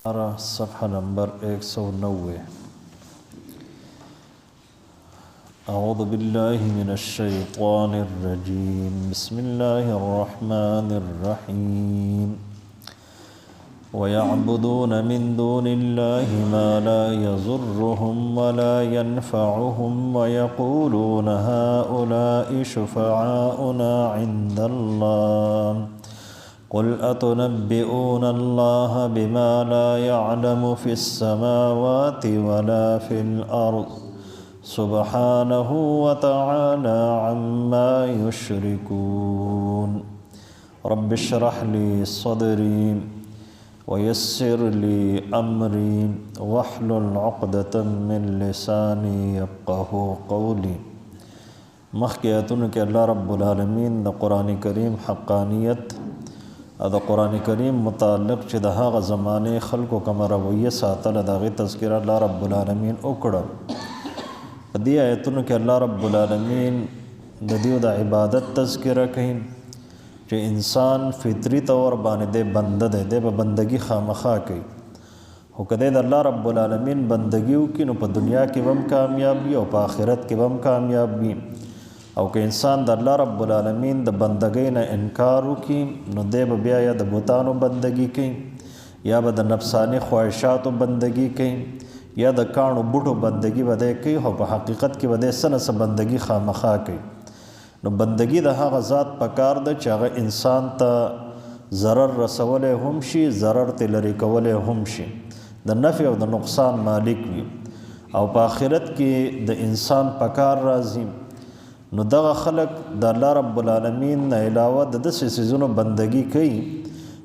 صفحہ نمبر 190۔ اعوذ باللہ من الشیطان الرجیم، بسم اللہ الرحمن الرحیم۔ ويعبدون من دون الله ما لا يضرهم ولا ينفعهم ويقولون هؤلاء شفعاؤنا عند الله قل أتنبئون الله بما لا يعلم في السماوات ولا في الأرض سبحانه وتعالى عما يشركون۔ رب اشرح لي صدري ويسر لي أمري واحلل عقدة من لساني يفقه قولي۔ مخکې آیتونو کې الله رب العالمین د قرآن کریم حقانیت او د قرآن کریم متعلق چې د هغه زمانې خلکو کومه رویه ساتله، د هغې تذکره الله رب العالمین وکړه. په دې آیتونو کې الله رب العالمین د دیو د عبادت تذکره کوي چې انسان فطري طور باندې دی بنده دی، دی به بندگی خامخا کوي، خو که دی د الله رب العالمین بندگی وکړي نو په دنیا کې به هم کامیاب وي او په آخرت کې به هم کامیاب وي. او که انسان د الله رب العالمین د بندګۍ نه انکار وکړي نو دی به بیا یا د بتانو بندگی کوي، یا به د نفساني خواهشاتو بندگی کوي، یا د کاڼو بوټو بندگی به دی کوي، خو په حقیقت کې به دی څه نه څه بندگی خامخا کوي. نو بندگی د هغه ذات په کار ده چې هغه انسان ته ضرر رسولی هم شي، ضرر ترې لرې کولی هم شي، د نفع او د نقصان مالک وي، او په آخرت کې د انسان په کار راځي. نو دغه خلک د الله رب العالمین نه علاوه د داسې څیزونو بندگی کوي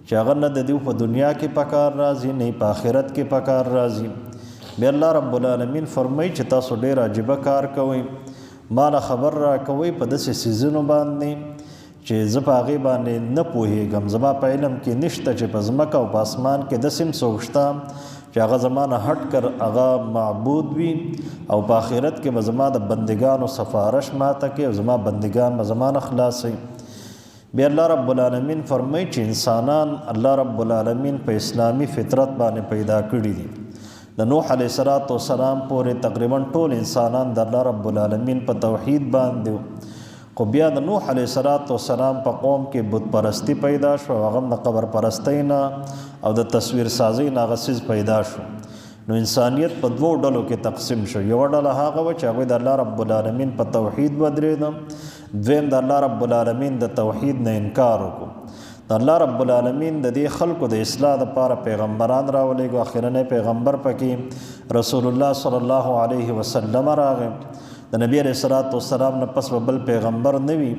چې هغه نه د دیو په دنیا کې په کار راځي، نه په آخرت کې په کار راځي. بیا الله رب العالمین فرمایي چې تاسو ډېر عجیبه کار کوئ، ما له خبر را کوئ په داسې څیزونو باندې چې زه په هغې باندې نه پوهېږم، زما په علم کې نشته چې په ځمکه او په اسمان کې داسې هم څوک شته چې هغه زما نه هټ کر هغه معبود وي، او په آخرت کې به زما د بندګانو سفارش ماته کوي او زما بندګان به زما نه خلاصوي. بیا الله رب العالمین فرمایي چې انسانان الله رب العالمین په اسلامي فطرت باندې پیدا کړي دي. د نوح علیه الصلاة والسلام پورې تقریبا ټول انسانان د الله رب العالمین په توحید باندې وو، خو بیا د نوح علیه الصلاة والسلام په قوم کې بت پرستی پیدا شو، هغه هم د قبر پرستۍ نه او د تصویر سازۍ نه هغه څیز پیدا شو. نو انسانیت په دوو ډلو کې تقسیم شو. یوه ډله هغه وه چې هغوی د الله رب العالمین په توحید ودرېده، دویم د الله رب العالمین د توحید نه انکار وکړو. د الله رب العالمین د دې خلکو د اصلاح دپاره پیغمبران راولېږو. اخرنی پیغمبر پکې رسول الله صلی الله علیه وسلم راغی. د نبی علیه الصلاة والسلام نه پس به بل پیغمبر نه وي.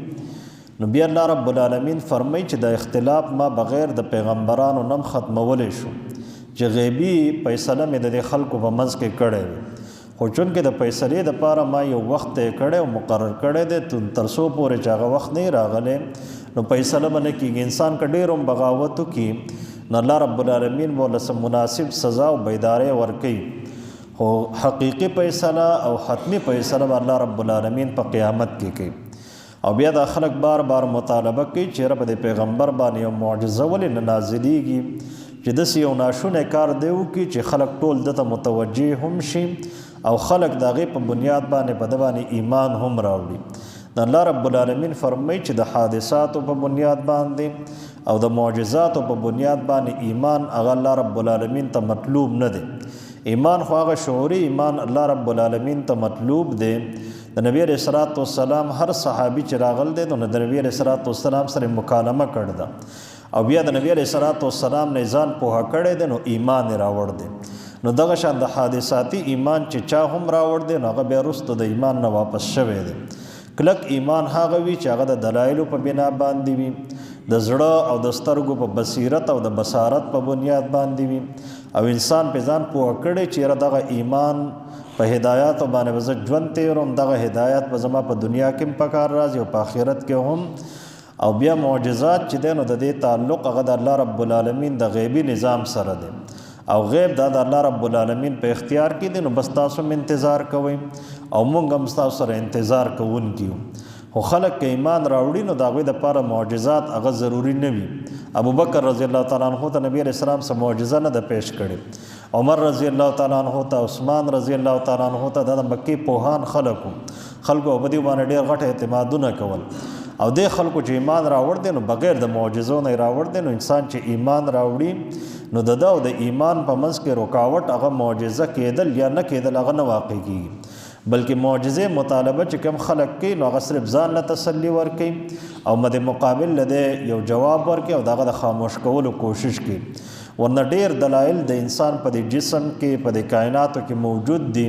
نو بیا الله رب العالمین فرمایي چې د اختلاف ما بغیر د پیغمبرانو نم ختمولی شو چې غیبي فیصله مې د دې خلکو په منځ کې کړې وي، خو چونکې د فیصلې دپاره ما یو وخت طی کړی او مقرر کړی دی، تر څو پورې چې هغه وخت نه راغلی نو فیصله به نه کېږي. انسان که ډېر هم بغاوت وکړي نو الله رب العالمین به ورله څه مناسب سزا او بیدارۍ ورکوي، خو حقیقي فیصله او حتمي فیصله به الله رب العالمین په قیامت کې کوي. او بیا دا خلک بار بار مطالبه کوي چې رب د پیغمبر باندې یو معجزه ولې نه نازلېږي چې داسې یو ناشونی کار دی وکړي چې خلک ټول ده ته متوجه هم شي او خلک د هغې په بنیاد باندې په ده باندې ایمان هم راوړي. د الله رب العالمین فرمایي چې د حادثاتو په بنیاد باندې او د معجزاتو په بنیاد باندې ایمان هغه الله رب العالمین ته مطلوب نه دی. ایمان خو هغه شعوري ایمان الله رب العالمین ته مطلوب دی. د نبی علیه الصلاة والسلام هر صحابي چې راغل دی نو د نبی علیه الصلاة والسلام سره مکالمه کړې ده او بیا د نبی علیه الصلاة والسلام نه ځان پوهه کړی دی نو ایمان یې راوړ دی. نو دغه شان د حادثاتي ایمان چې چا هم راوړ دی نو هغه بیا وروسته د ایمان نه واپس شوی دی. کلک ایمان هغه وي چې هغه د دلایلو په بنا باندې وي، د زړه او د سترګو په بصیرت او د بصارت په بنیاد باندې وي، او انسان په ځان پوهه کړی چې یاره دغه ایمان په هدایاتو باندې به زه ژوند تېروم، دغه هدایات به زما په دنیا کې هم په کار راځي او په آخرت کې هم. او بیا معجزات چې دی نو د دې تعلق هغه د الله رب العالمین د غیبي نظام سره دی، او غیب دا د الله رب العالمین په اختیار کې دی. نو بس تاسو هم انتظار کوئ او موږ هم ستاسو سره انتظار کوونکي یو. خو خلک که ایمان راوړي نو د هغوی دپاره معجزات هغه ضروري نه وي. ابوبکر رضی الله تعالی عنه ته نبی علیه السلام څه معجزه نه ده پیش کړې، عمر رضی الله تعالی عنه ته، عثمان رضی الله تعالی عنه ته، دا د مکې پوهان خلک وو، خلکو په دې باندې ډېر غټ اعتمادونه کول. او دې خلکو چې ایمان راوړ دی نو بغیر د معجزو نه یې راوړ دی. نو انسان چې ایمان راوړي نو د ده او د ایمان په منځ کې رکاوټ هغه معجزه کېدل یا نه کېدل هغه نه واقع کېږي، بلکې معجزې مطالبه چې کوم خلک کوي نو هغه صرف ځان له تسلي ورکوي او مد مقابل له دی یو جواب ورکوي او د هغه د خاموش کولو کوشش کوي. ورنه ډېر دلایل د انسان په دې جسم کې، په دې کائناتو کې موجود دي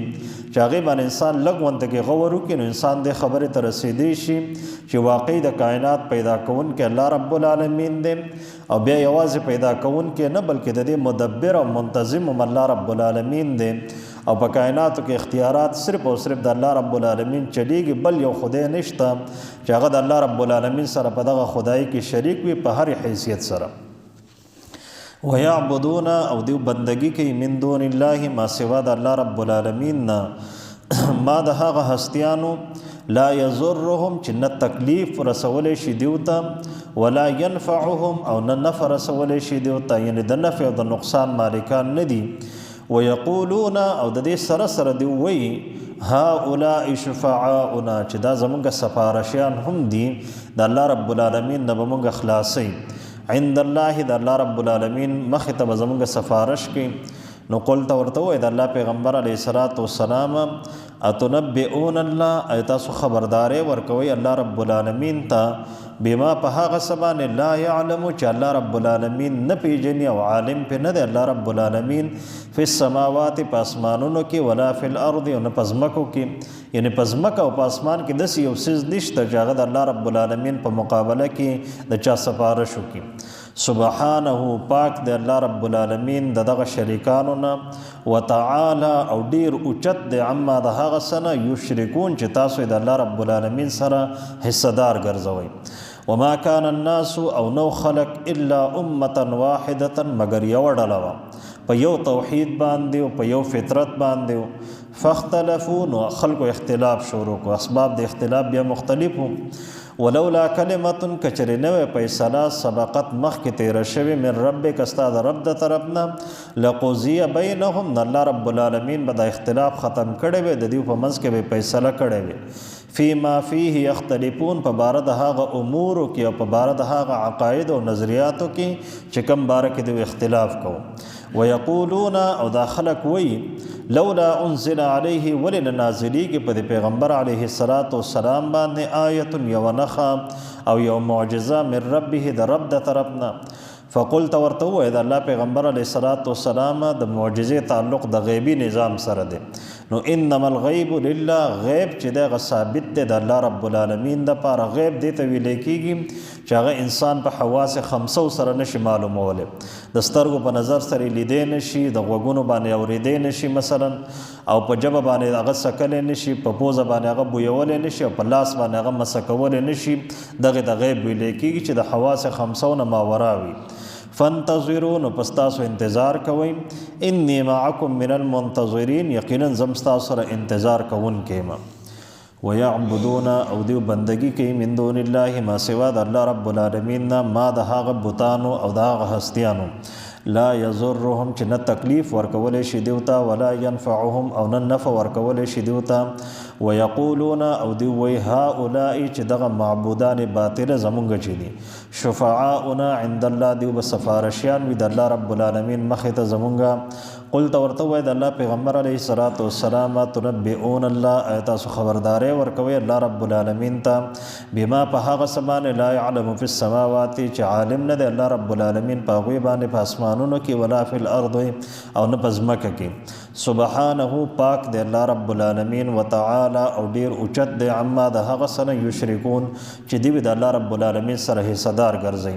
چې هغې باندې انسان لږ غونته کې غور وکړي نو انسان دې خبرې ته رسېدی شي چې واقعي د کائنات پیدا کوونکی الله رب العالمین دی، او بیا یوازې پیدا کوونکی نه بلکې د دې مدبر او منتظم هم الله رب العالمین دی، او په کائناتو کې اختیارات صرف او صرف د الله رب العالمین چلیږي، بل یو خدای نشته چې هغه د الله رب العالمین سره په دغه خدای کې شریک وي په هر حیثیت سره. ويعبدون او دیو بندگی کوي من دون الله ما سوا د الله رب العالمین نه، ما د هغه هستیانو لا یضرهم چې نه تکلیف رسولی شي دیو ته، ولا ينفعهم او نه نفع رسولی شي دیو ته، یعنې د نفع او د نقصان مالکان نه دي. ويقولون او د دې سره سره دیو وایي هؤلاء شفعاؤنا چې دا زمونږ سفارشیان هم دي، د الله رب العالمین نه به مونږ خلاصوي، عند الله د الله رب العالمین مخې ته به زمونږ سفارش کوي. نو قلت ورته ووایه د الله پیغمبر علیه الصلاة والسلام اتنبئون الله، ای تاسو خبرداری ورکوئ الله رب العالمین ته بما په هغه څه باندې لا یعلم چې الله رب العالمین نه پیژني او عالم پې نه دی الله رب العالمین، فی السماوات په اسمانونو کې، ولا فی الارض او نه په ځمکو کې، یعنې په ځمکه او په اسمان کې داسې یو څیز نشته چې هغه د الله رب العالمین په مقابله کې د چا سفارش وکړي. سبحانه پاک دی الله رب العالمین د دغه شریکانو نه، وتعالی او ډیر اوچت دی عما د هغه څه نه یشرکون چې تاسو یې د الله رب العالمین سره حصه دار ګرځوئ. وما کان الناس او نو خلق الا امة واحدة مګر یوه ډله وه په یو توحید باندې او په یو فطرت باندې. فاختلفوا نو خلکو اختلاف شروع کړو، اسباب د اختلاف بیا مختلف وو. ولولا کلمة کچرې نوې فیصله سبقت مخکې تېره شوې من ربک ستا د رب د طرف نه، لقضی بینهم نو الله رب العالمین به دا اختلاف ختم کړی وی، د دوی په منځ کې به فیصله کړې وي. فيما فيه يختلفون په باره د هغه امورو کې او په باره د هغه عقاید او نظریاتو کې چې کوم باره کې دوی اختلاف کوو. ويقولون او دا خلک وایي لولا انزل علیه ولې نه نازلېږي په دې پیغمبر علیه الصلاة والسلام باندې آیة یوه نښه او یو معجزه من ربه د رب د طرف نه. فقلت ورته ووایه د الله پیغمبر علیه الصلاة والسلام د معجزې تعلق د غیبي نظام سره دی، نو انما الغیب لله، غیب چې دی هغه ثابت دی د الله رب العالمین دپاره. غیب دې ته ویلی کېږي چې هغه انسان په حواس خمسو سره نشي معلومولی، د سترګو په نظر سره یې لیدی نشي، د غوږونو باندې اورېدی نشي مثلا، او په ژبه باندې هغه څکلی نشي، په پوزه باندې هغه بویولی نشي، او په لاس باندې هغه مسه کولی نشي. دغې ته غیب ویلی کېږي چې د حواس خمسو نه ماورا وي. فانتظروا نو پس تاسو انتظار کوئ، انی معکم من المنتظرین یقینا زم ستاسو سره انتظار کوونکی یم. ويعبدون او دیو بندگی کوي من دون الله ما سوا د الله رب العالمین نه، ما د هغه بتانو او د هغه هستیانو، لا یضرهم چې نه تکلیف ورکولی شي دیو ته، ولا ینفعهم او نه نفع ورکولی شي دیو ته. ویقولون او دیو وایي هؤلاء چې دغه معبودان باطله زمونږ چې دي، شفعاؤنا عند الله دیو به سفارشیان وي د الله رب العالمین مخې ته زمونږ. قلت ورته ووایه د الله پیغمبر علیه الصلاة والسلام تنبئون الله، آیا تاسو خبرداری ورکوئ الله رب العالمین ته بما په هغه څه باندې لا یعلم فی السماوات چې عالم نه دی الله رب العالمین په هغوی باندې په اسمانونو کې، ولا فی الارض او نه په ځمکه کې. سبحانه پاک دی الله رب العالمین، وتعالی او ډیر اوچت دی عما د هغه څه نه یشرکون چې دوی د الله رب العالمین سره حصه دار ګرځي.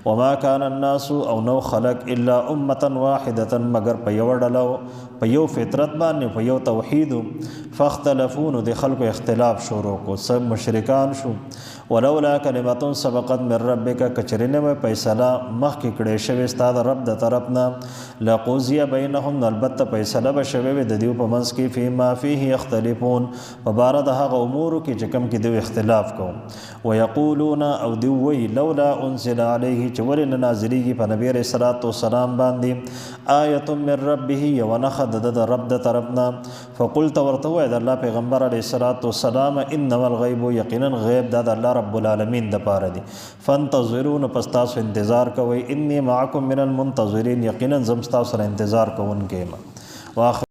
وما کان الناس او نو خلق الا امة واحدة مګر په یوه ډله په یو فطرت باندې په یو توحید. فاختلفوا نو د خلکو اختلاف شروع کو، څه مشرکان شو. ولولا کلمة سبقت من ربک، که چېرې نه وای فیصله مخکې کړې شوې ستا د رب د طرف نه، لقضی بینهم، نو البته فیصله به شوې وي د دیو په منځ کې، فیما فیه یختلفون، په باره د هغه امورو کې چې کوم کې دیو اختلاف کوم. ویقولون، او دیو وی، لولا انزل علیه، چې ولې نه نازلیږي په نبی علیه الصلاة والسلام باندې آیة من ربه، یوه نښه د ده د رب د طرف نه. فقلت، ورته ووایه د الله پیغمبر علیه الصلاة والسلام، انما الغیب، یقینا غیب دا د الله رب العالمین د پاره دی، فانتظروا، نو پس تاسو انتظار کوئ، انی معکم من المنتظرین، یقینا زم ستاسو سره انتظار کوونکی یم. واخر